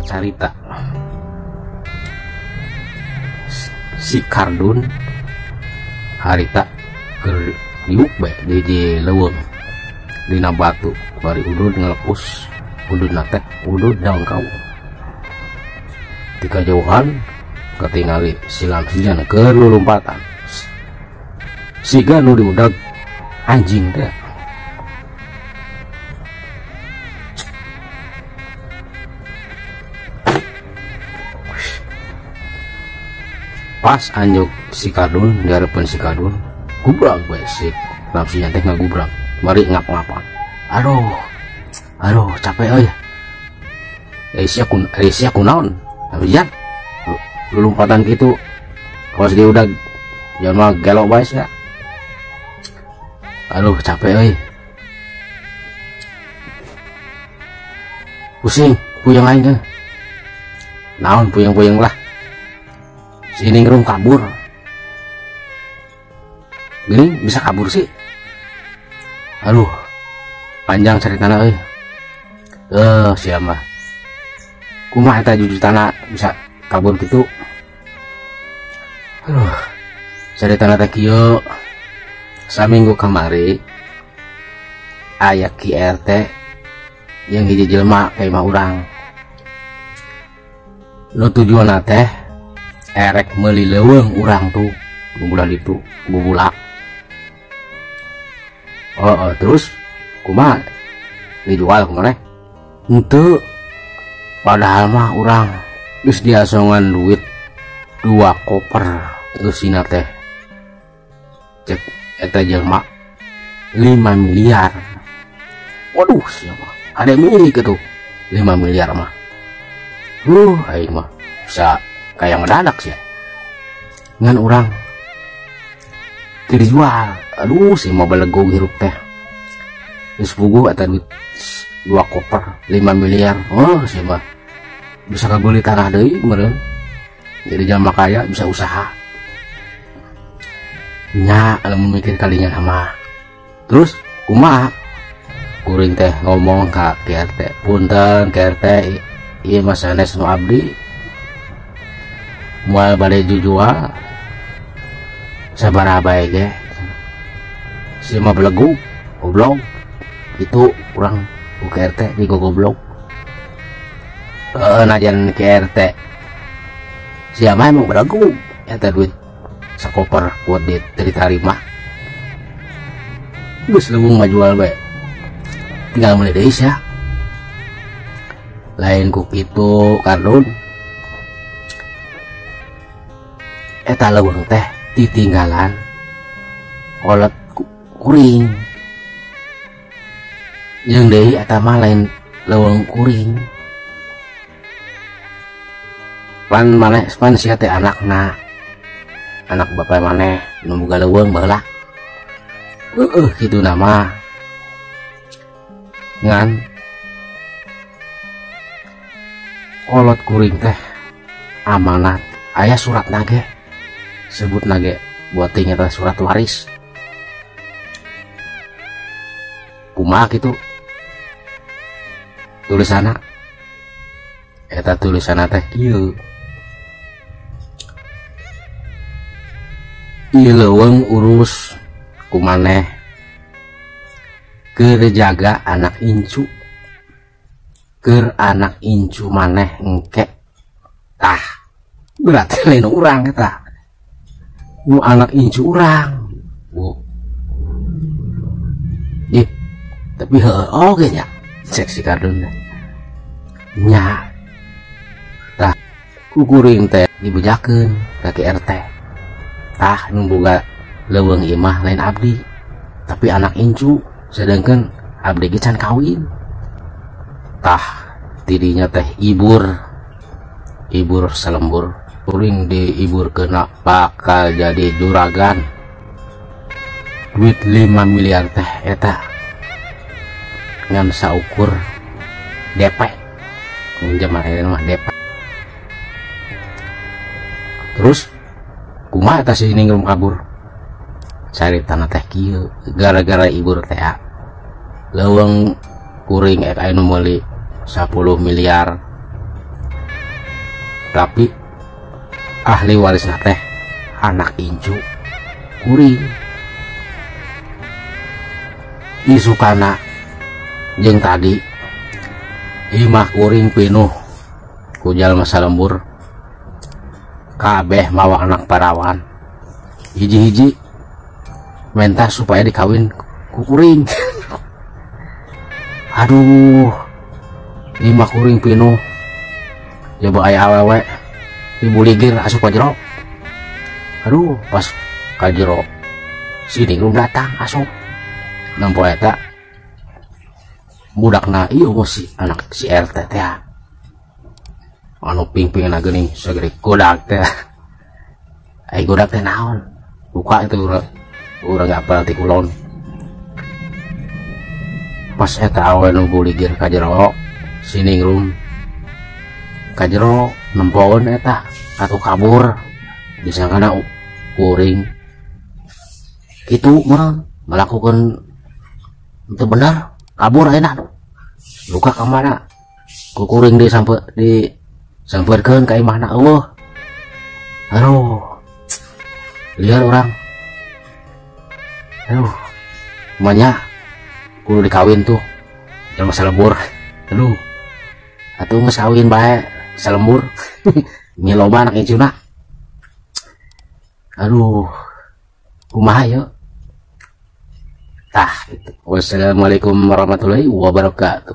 Carita si Kardun harita keur diuk bae di leuweung dina batu bari udud ngelekus ududna teh udud daun kawung. Di kajauhan katingali si Lamsijan keur lulumpatan siga nu diudag anjing teh. Pas anjuk si Kardun dihareupeun si Kardun gubrak bae si Lamsijan teh ngagubrak mari ngap-ngapan. Aduh aduh capek euy. Sia kunaon Lamsijan lulumpatan kitu kawas diudag jelema gelo bae sia. Aduh capek euy. Pusing puyeng aing teh. Naon puyeng-puyeng lah. Si Ningrum kabur. Gini bisa kabur sih. Aduh, panjang ceritana euy. Siapa? Kumaha eta jujutana bisa kabur gitu? Aduh, ceritana teh kieu. Saminggu kamari aya Ki RT yang hiji jelema ka imah urang. Nu tujuanna teh erek meuli leuweung urang tuh bulan itu bubulak. Oh, terus kumaha dijual kumaha henteu, padahal mah urang geus diasongan duit 2 koper eusina teh cek eta jelema 5 miliar. Waduh siapa ada yang milik itu 5 miliar mah. Aing mah bisa kayak ngedadak sih ngan urang teu dijual. Aduh si mau belegog hirup teh geus puguh eta duit 2 koper 5 miliar. Oh si mah bisa kabeli tanah deui meureun, jadi jelema kaya bisa usaha nya lamun mikir kalinya mah. Terus kumaha kuring teh ngomong ka Ki RT, punten Ki RT ieu mah sanes nu abdi moal bade jujual sabaraha bae ge si mah belegu goblok itu urang ku Ki RT di goblok. Najan Ki RT siapa emang belegu eta duit sakoper buat diterima geus leuweung mah jual bae tinggal meuli deui sia. Lain ku kitu Kardun eta leuweung teh ditinggalan kolot kuring jeung deui eta mah lain leuweung kuring pan maneh pan sia teh anakna anak bapak maneh nu boga leuweung baheula. Heueuh kitu nama ngan kolot kuring teh amanat aya surat nage sebut nage buat eta surat waris kumaha kitu tulisanna eta tulisanna teh kieu ieu leuweung urus kumaneh keur jaga anak incu keur anak incu maneh engke. Tah berarti lain urang eta nu anak incu urang. Oh. Ih, tapi heueuh oge nya cek si Kardun nya. Tah ku kuring teh dibejakeun ka Ki RT. Tah nu boga leuweung ieu mah lain abdi tapi anak incu, sedangkan abdi ge can kawin. Tah tidinya teh ibur ibur selembur kuring diibur kena bakal jadi juragan. Duit 5 miliar teh eta ngan saukur DP minjem mah DP. Terus kumaha eta si Ningrum kabur cari tanah teh kieu gara-gara ibur teh leuweung Kuring eta anu meuli 10 miliar tapi ahli warisna teh anak incu kuring. Isukana jeung tadi imah kuring pinuh ku jalma salembur kabeh mawa anak parawan hiji-hiji minta supaya dikawin ku kuring. Aduh, imah kuring pinuh coba aya awewe dibuligir asup ka jero. Aduh, pas ka jero si ningrum datang asup nempo eta budakna ieu si anak si RT teh anu pingpingna geuning sagede godak teh. Ai godak teh naon? Buka itu urang apal ti kulon. Pas eta awe nu buligir ka jero si ningrum ka jero nempoeun eta atuh kabur disangkana kuring kitu meureun melakukan itu benar kabur enak luka ka mana ku kuring disampeurkeun ka imahna eueuh. Aduh, liar orang. Aduh, banyak kudu dikawin tuh jelema salembur. Aduh, atuh geus kawin bae salembur. Ngiloba anak incuna. Aduh, kumaha yeuh? Tah gitu. Wassalamualaikum warahmatullahi wabarakatuh.